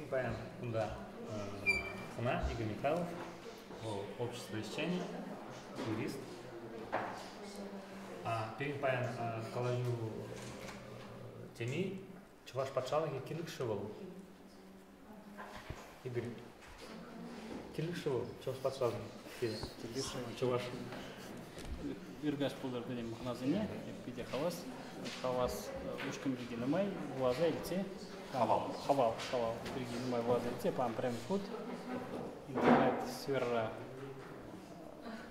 Пирӗн паян кунта хӑна Игорь Михайлов, вӑл общество ӗҫченӗ, юрист. Пирӗн паян калаҫу теми Чӑваш патшалӑхӗ кирлӗ-ши вӑл? Игорь, кирлӗ-ши вӑл Чӑваш патшалӑхӗ? Чӑваш. Ыркаҫ пултӑр пӗтӗм хӑнасене, питӗ хавас. Хавас ушкӑн пирки нумай вуласа илтсе. Хавал. Хавал, хавал пирки нумай вуласа илтсе пан пӗрремӗш хут интернет сферӑра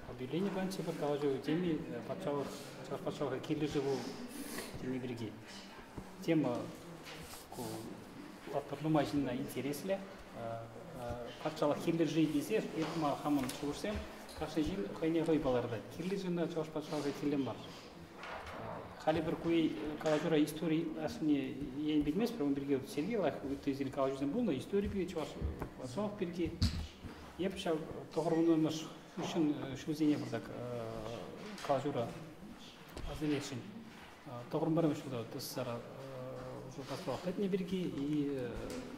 объявлени панччӗ пӗр калаҫу теми патшалӑх Чӑваш патшалӑхӗ кирлӗ-ши вӑл тени пирки. Тема ку нумай ҫынна интереслӗ. Патшалӑх кирлӗ-ши тесе эп хамӑн шухӑшсем кашни ҫын хӑйне хӑй палӑртать. Кирлӗ-ши ӑна Чӑваш патшалӑхӗ кирлӗ мар. Халӗ пӗр ку калаҫура истори аслине ен пӗлместпӗр, ун пирки Сергей лайӑх ыттисен калаҫусем пулнӑ, истори пирки, Чӑваш патшалӑх пирки. Эп ҫав тӑхӑрвуннӑмӗш хыҫҫӑн ҫулсене пӗртак калаҫура аса илесшӗн. Тӑхӑрмӗш ҫулта СССР уже патшалӑх пӗтнӗ пирки и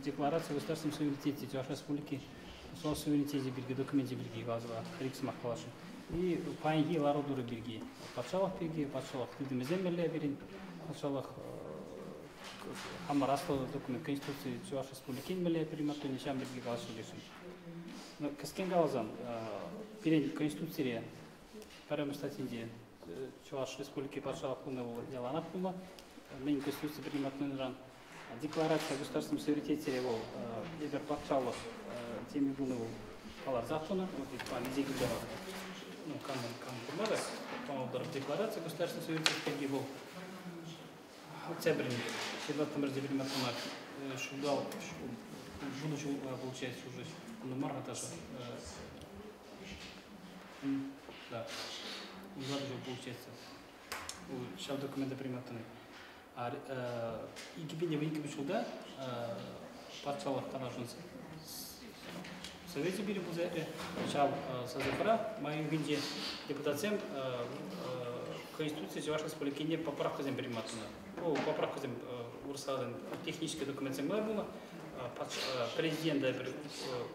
декларация о государственном суверенитете Чӑваш Республики государственный суверенитете пирки докуменчӗ пирки каласа пӗр-ик сӑмах каласшӑн. И паянхи лару-тӑру пирки, патшалӑх пирки, патшалӑх тытӑмӗсем мӗнле пирӗн, патшалӑх хамӑр аслӑ документ Конституци Чӑваш Республикин мӗнле принимать туни ҫавӑн пирки калаҫса илесшӗн. Ну, кӗскен каласан, пирӗн Конституцире пӗрремӗш статьинче Чӑваш Республики патшалӑх пулнӑ вӑл яланах пулнӑ. Мӗн Конституци принимать Декларация о государственном суверенитете вӑл эпир патшалӑх теми пулнӑ вӑл палӑрсах тӑнӑ. Вот ну, камӑн кам пулмарӗ, по-моему, декларация государственного суверенитета пирки вӑл октябрӗн 24-мӗш принимать ҫулталӑк вунӑ ҫул получается уже мар-ха даже Да. Унта ҫул получается. Ҫав документа принимать тӑни. 2002 ҫулта патшалӑх канашӗн совечӗ пирӗн пулса иртрӗ. Ҫав созывра май уйӑхӗнче депутатсем Конституци Чӑваш Республикине поправкӑсем принимать тунӑ. Ну, поправкӑсем вырӑсла технический документсем мар пулнӑ. Президента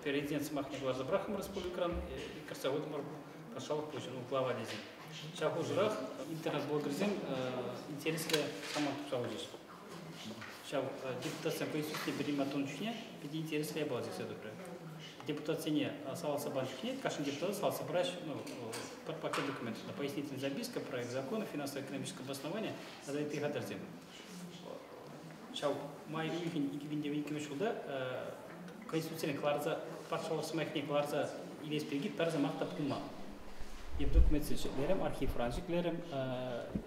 президент сӑмахне кӑларса пӑрахрӑмӑр республикӑран, кӗртсе хутӑмӑр патшалӑх пуҫӗн уклава тесе. Ҫав хушӑрах интернет-блогерсем интереслӗ самант тупса хучӗҫ. Ҫав депутатсем Конституцие принимать тунӑ чухне питӗ интереслӗ япала сиксе тухрӗ. Депутатсене салатса панӑ чухне кашни депутата салатса параҫ, ну, пӗр пакет документ, пояснительная записка, проект закона, финансово-экономическое обоснование тата ытти хатӗрсем. Ҫав май уйӑхӗн 2002 ҫулта Конституцине кӑларса, патшалӑх сӑмахне кӑларса илес пирки пӗр сӑмах та пулман. Эп документсене ҫӗклерӗм, архивран ҫӗклерӗм,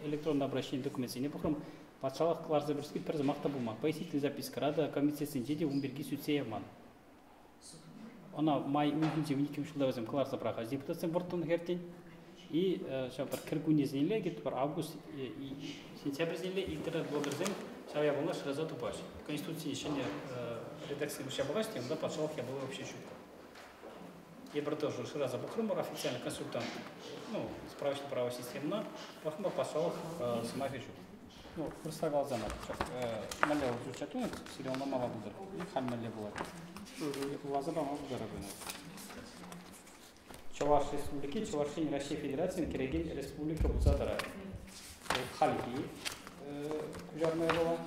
электронлӑ обращени документсене пӑхрӑм. Патшалӑх кӑларса пӗрски пӗр сӑмах та пулман. Пояснительный запискӑра та, комитетсенче те ун пирки сӳтсе явман. Ӑна май уйӑхӗнче иккӗмӗш ҫулта вӗсем кӑларса пӑрахаҫҫӗ депутатсем вӑрттӑн хӗртен. И ҫав пӗр кӗркуннесенелле где-то пӗр август сентябрьсенелле интернет-блогерсем ҫав япалана шыраса тупаҫҫӗ. Конституцин ҫӗнӗ редакцийӗ уҫса пӑхаҫ те, унта патшалӑх япали вообще ҫук. Эпир тоже шыраса пӑхрӑмӑр официальный консультант, ну, справочный правовой системӑна пӑхма патшалӑх сӑмахӗ ҫук. Ну, вырӑсла каласан, мӗнле изучать тунӑ, сире ӑнланмалла пултӑр. Халь мӗнле пулать. Вуласа пама пултарать. Чӑваш Республики Чӑваш Ен Раҫҫей Федерацийӗн кӗрекен республика пулса тӑрать. Хальхи куҫарнӑ япала.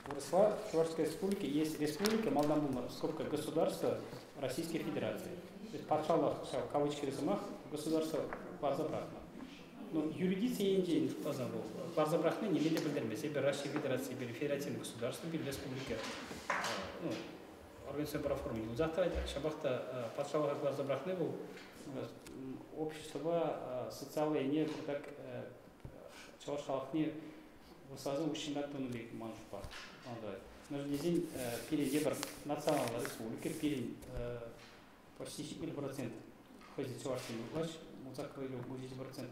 Вырӑсла Чувашская республика есть республика, малтан пулнӑ скобка государство Российской Федерации. То есть патшалӑх ҫав кавычкӑри сӑмах государство парса пӑрахнӑ. Ну, юридици енчен шутласан вӑл парса пӑрахни ниме те пӗлтермест. Эпир Раҫҫей Федерацийӗ пирӗн федеративлӑ государство, пирӗн республика ну, организаци правоформи юлсах тӑрать. Ҫапах та патшалӑха кӑларса пӑрахни вӑл обществӑпа социаллӑ ене так чӑваш халӑхне вырӑсласа уҫҫӑнах тунӑ пек ман шутпа. Мӗншӗн тесен пирӗн тепӗр националлӑ республика, пирӗн почти 70% хӑйсен чӑвашсен влаҫ, Музакова 70%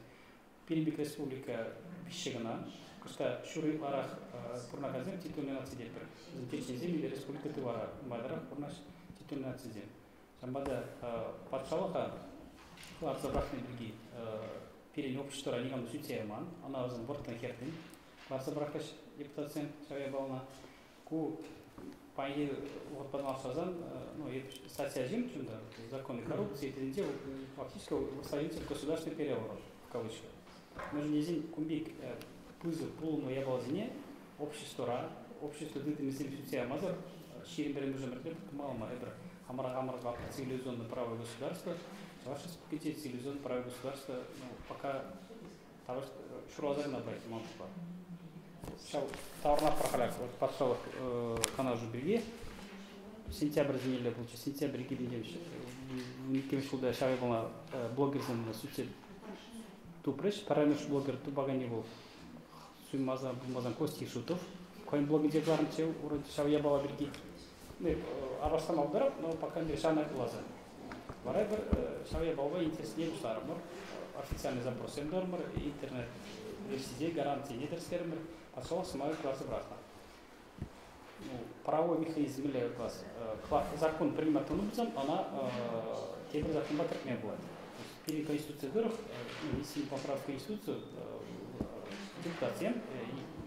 Пирӗн пек республика виҫҫӗ кӑна. Кӑшта ҫур ытларах пурӑнакансем титульный наци тетпӗр. Вӗсем чеченсем или республика тывара нумайтарах пурӑнаҫ титульный нацисем. Ҫавӑнпа та патшалӑха кӑларса пӑрахни пирки пирӗн обществӑра никам та сӳтсе яман. Ӑна вӗсем вӑрттӑн хӗртнӗ. Кӑларса пӑрахрӗҫ депутатсем ҫав япалана. Ку Паянхи вӑхӑтпа танлаштарсан, ну, статья ҫын чунта, законы коррупции, тӗнче фактически вырсарница государственный переворот, в кавычках. Мӗншӗн тесен кун пек пысӑк пулӑмлӑ япаласене обществӑра, общество тытӑмӗсем сӳтсе ямасӑр 21-мӗш ӗмӗрте тумалла мар. Эпир хамӑра хамӑр цивилизованное правое государство, Чӑваш Республикинче цивилизованное правое государство, ну, пока ҫуралса кӑна пырать, ман шутпа. Ҫав таврӑнатпӑр халях вот патшалӑх канашӗ пирки. Сентябрь зинелле пулчӗ. Сентябрь иккӗмӗш ҫулта ҫав япала блогерсем сӳтсе тупрӗҫ. Пӗрремӗш блогер тупаканни вӑл суймасан пулмасан Костя Шутов. Хӑйӗн блогӗнче кӑларнӑччӗ ҫав япала пирки. Ну, аралаштарма пултарап, но пока мере ҫавна каласа. Вара пӗр ҫав япалапа интересне пуҫларӑмӑр. Официальный запроссем турӑмӑр, интернет версине гарантине тӗрӗслерӗмӗр. Патшалӑх сӑмахӗ кӑларса пӑрахнӑ. Ну, правовой механизм класс. Закон принимать тунӑ пулсан, ӑна тепӗр законпа кӗртме пулать. Пирӗн Конституци тӑрӑх, внесение поправок в Конституцию депутатсем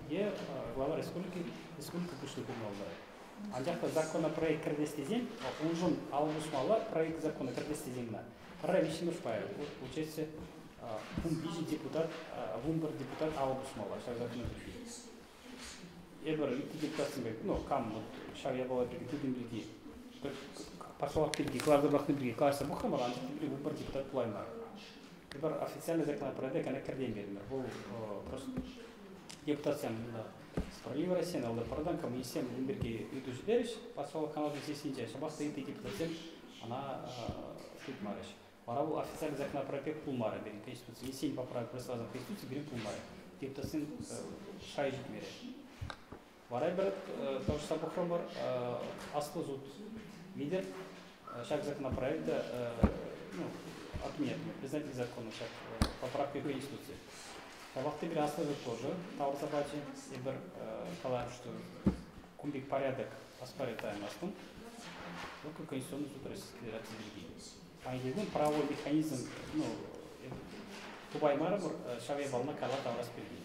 е глава республики, республика пуҫлӑхӗ пулмалла. Анчах та законопроект кӗртес тесен, уншӑн алӑ пусмалла проект закона кӗртес тесен кӑна. Пӗрре виҫҫӗмӗш пайӗ. Вот, получается, 13 депутат, 11 депутат алӑ пусмалла ҫав закона пирки. Эпир ытти депутатсемпе, ну, кам вот ҫав япала пирки, тытӑм пирки, патшалӑх пирки, кӑларса пӑрахни пирки калаҫса пӑхрӑмӑр, анчах тепри 11 депутат пулаймарӗ. Эпир официальный законопроекта кӑна кӗртеймерӗмӗр. Вӑл просто депутатсем Справедливая Россия, ЛДПР-тан коммунистсем ун пирки ыйту ҫитерӗҫ патшалӑх канашӗн сессийӗнче, ҫапах та ытти депутатсем ӑна тытмарӗҫ. Вара вӑл официальный законопроект пек пулмарӗ пирӗн Конституци. Внесение поправок в Конституцию пирӗн пулмарӗ. Депутатсен шайӗ ҫитмерӗ. Вара эпир тӑрӑшса пӑхрӑмӑр, Аслӑ суд витӗр ҫак законопроекта, ну, отменять, признать незаконным ҫак поправка Конституции. Ҫапах та пире Аслӑ суд тоже тавӑрса пачӗ. Эпир каларӑм, что кун пек порядок оспаривать таймастӑн. Только Конституционный суд Российской Федерации пирки. Паянхи кун правовой механизм, ну, тупаймарӑмӑр ҫав япалана кала таврас пирки.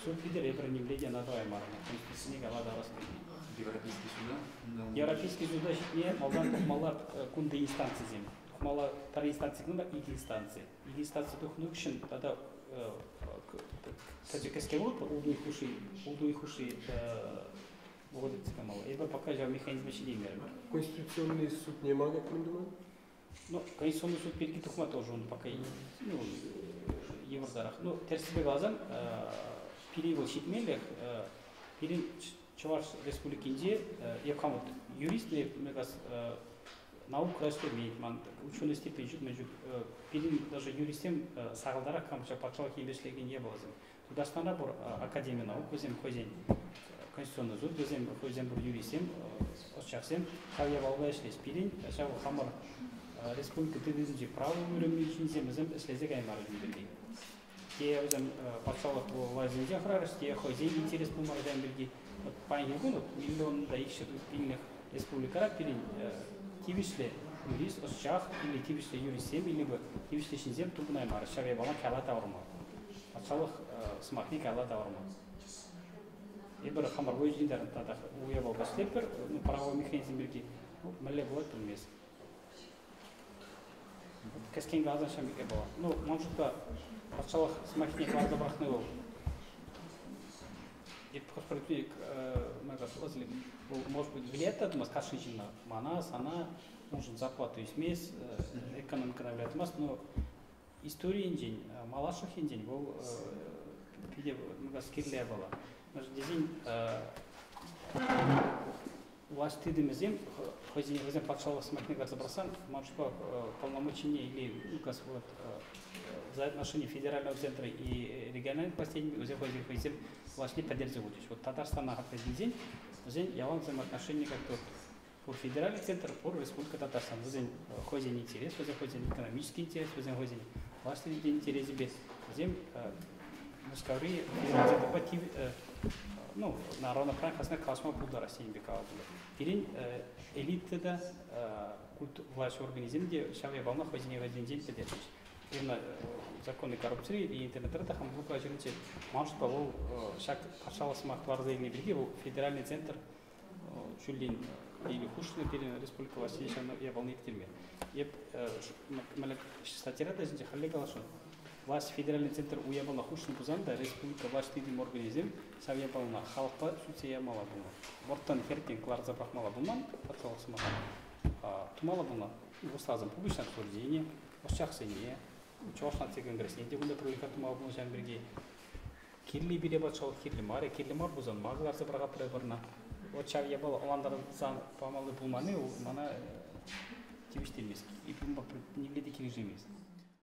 Суд витӗр эпир нимле те ӑна тӑваймарӑмӑр. Конституцине кала таврас пирки. Европейский суда? Европейский суда ҫитме малтан тухмалла кунти инстанцисем. Тухмалла пӗр инстанци кӑна та икӗ инстанци. Икӗ инстанци тухнӑ хыҫҫӑн тата пӗчӗк кӗске вӑхӑт, ултӑ уйӑх хушши вӑхӑт иртсе каймалла. Эпир пока ҫав механизма ҫитеймерӗмӗр. Конституционный суд не мог рекомендовать? Ну, Конституционный суд пирки тухма тоже он пока, ну, йывӑртарах. Ну, тӗрӗссипе каласан, пире вӑл ҫитмеллех, пирӗн Чӑваш Республикинче, эп хам вот юрист, мне кажется, наукӑра ӗҫлемен, ман ученый степень ҫук, мӗн ҫук. Пирӗн даже юристсем сахалтарах кам ҫак патшалӑх енпе ӗҫлекен япаласем. Тутарстанра пур Академия наук, вӗсем хӑйсен Конституционный суд, вӗсем хӑйсем пур юристсем, ӑсчахсем ҫав япалапа ӗҫлес. Пирӗн ҫав хамӑр республика тытӑмӗнчи право уйрӑмӗн ҫынсем вӗсем ӗҫлесе каймарӗҫ ун пирки. Те вӗсем патшалӑх влаҫӗнче хӑрарӗҫ, те хӑйсен интерес пулмарӗ ҫавӑн пирки. Вот паянхи кун вот миллион та икҫӗр пинлӗх республикӑра пирӗн тивӗҫлӗ юрист, ӑсчах или тивӗҫлӗ юристсем, или тивӗҫлӗ ҫынсем тупӑнаймарӗҫ ҫав япала кала тавӑрма. Патшалӑх сӑмахне кала тавӑрма. Эпир хамӑр вӑй ҫинчен тата уява ӗҫлетпӗр, ну, правовой механизм пирки, ну, мӗнле пулать, пӗлмест. Кӗскен каласан ҫав пек япала. Ну, ман шутпа, патшалӑх сӑмахне кӑларса пӑрахни вӑл эп хӑш-пӗр вӑл, может быть, влиять та тумасть кашни ҫынна. Мана, сана, уншӑн зарплата ӳсмест, экономикӑна влиять тумасть, но истори енчен, малашлӑх енчен вӑл питӗ кирлӗ япала. Мӗншӗн тесен власть тытӑмӗсем хӑйсене хӑйсем патшалӑх сӑмахне кӑларса пӑрахсан, ман шутпа, полномочине или, ну, вот, взаимоотношения федерального центра и региональных властей вӗсем хӑйсем хӑйсем влаҫне пӗтерсе хучӗҫ. Вот Татарстана хакка килсен, вӗсен ялан взаимоотношения как-то вот пур федеральный центр, пур Республика Татарстан. Вӗсен хӑйсен интерес, вӗсен хӑйсен экономический интерес, вӗсен хӑйсен власть интересӗпе вӗсем Мускаври федеральный центрпа, ну, народный хасна калаҫма пултараҫҫӗ тенӗ пек калатӑп. Пирӗн элита та, власть органӗсем те ҫав япалана хӑйсене хӑйсенчен пӗтерчӗҫ. Именно законы коррупции и интернетра та хам блокра ҫырнӑччӗ. Ман шутпа, вӑл ҫак патшалӑх сӑмах кӑларса илнӗ пирки вӑл федеральный центр ҫуллен или хушнӑ пирӗн республика влаҫне ҫавна япалана ирттерме. Эп статьяра та ҫинче халле каласшӑн. Власть федеральный центр у япала хушнӑ пулсан та республика влаҫ тытӑм органӗсем ҫав япалана халӑхпа сӳтсе ямалла пулнӑ. Вӑрттӑн хӗртен кӑларса пӑрахмалла пулман патшалӑх сӑмаха. Тумалла пулнӑ. Вусласӑм публичное обсуждение, ӑсчахсене, Чӑваш наци конгресне те кунта привлекать тумалла пулнӑ ҫавӑн пирки. Кирли пире патшалӑх кирлӗ мар, кирлӗ мар пулсан ма кӑларса пӑрахатпӑр пӑрна. Вот ҫав япала ӑнлантарсан памалли пулманни мана тивӗҫтермест. И нимле те килӗшеймест.